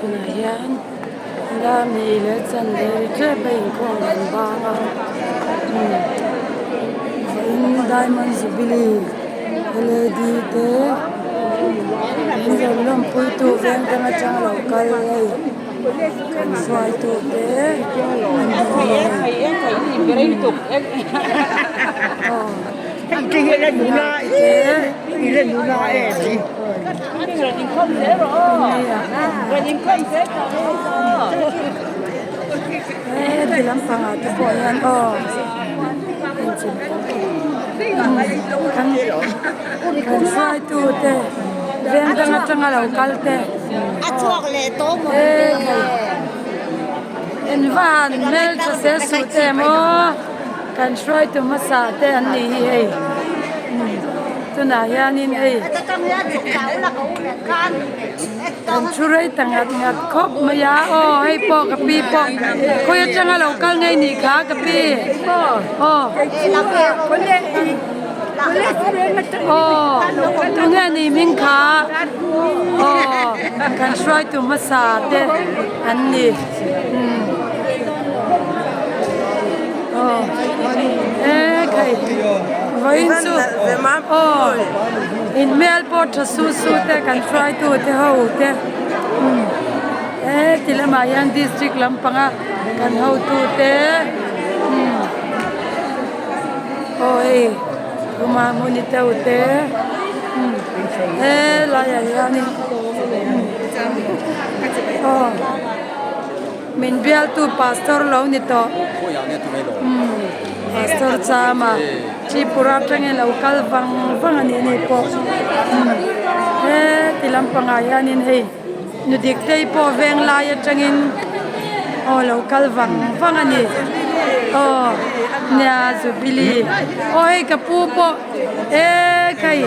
Tunah hian Dami leh Chanderi tlem a inkhawm an bang a vawiin Diamond Jubilee L A D te min rawn lawmpui tu veng dang atang a lo kal hei kan hruaitu te an Heti lampangah te pawh hian aw kan hruaitu te veng dang atanga lo kal te engvang hmeltha se suh te maw. Kan hruaitu hmasa te an nih hi hei tunah hianin hei kan thu rei ta ngat ngat khawp mai a aw hei pawh ka pi pawh khawi atanga lo kal ngei nih kha ka pi aw aw tunge ni hming kha aw kan hruaitu hmasa te an ni. Vawiin chu aw in hmel pawh tha su su te kan hruaitu te ho te heti lamah hian district lampanga kan hotu te aw hei room ah hmun i teu te helaiah hianin aw. Min bialtu pastor lo ni tawh umm pastor chama Tripura atangin lo kal vang vang a nih ni pawh umm heti lampangah hianin hei nu dik te pawh veng lai atangin aw lo kal vang vang a ni aw nia jubilee aw hei ka pu pawh e khai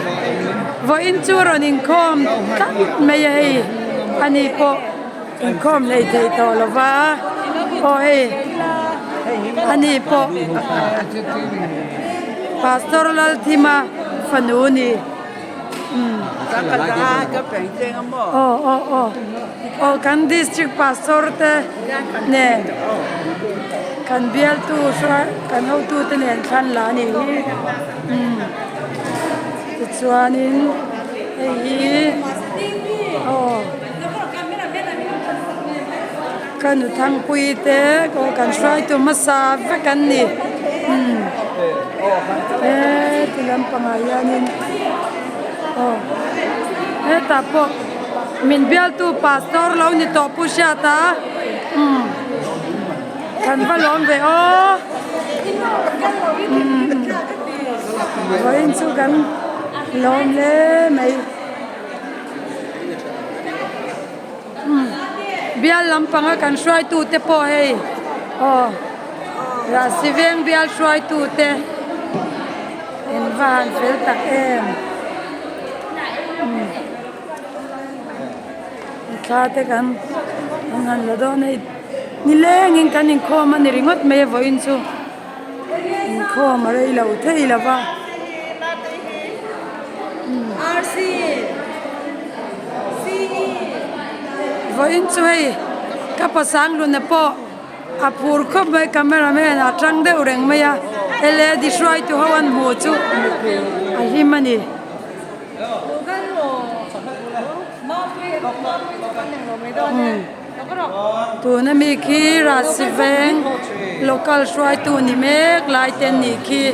vawiin chu rawn inkhawm tlat mai a hei ani pawh. Inkhawm hlei thei tawh lo va, aw hei ani pawh Pastor Lalthima fanu ni umm aw aw aw aw kan district pastor te nen kan bialtu hruai kan hotu te nen thlan la a nih hi umm tichuanin hei hi aw. Ka nu Thangpuii te aw kan hruaitu hmasa vek an ni umm heti lampangah hianin aw hetah pawh min bialtu pastor lo ni tawh Pu Hriata umm kan va lawm ve aw umm vawiin chu kan lawm hle mai. Bial lampanga kan hruaitute pawh hei aw Rahsi veng bial hruaitute in va han fel tak em thla te kan an han la dawn hei nilengin kan inkhawm a ni ringawt mai a vawiin chu inkhawm a rei lo thei lo va. Vawiin chu hei ka pasang luna pawh a phur khawp mai camera man a tang deuh reng mai a led hruaitu ho an hmuh chu a hlim a ni. Tuna mi khi Rahsi veng local hruaitu ni mek lai te an nih khi.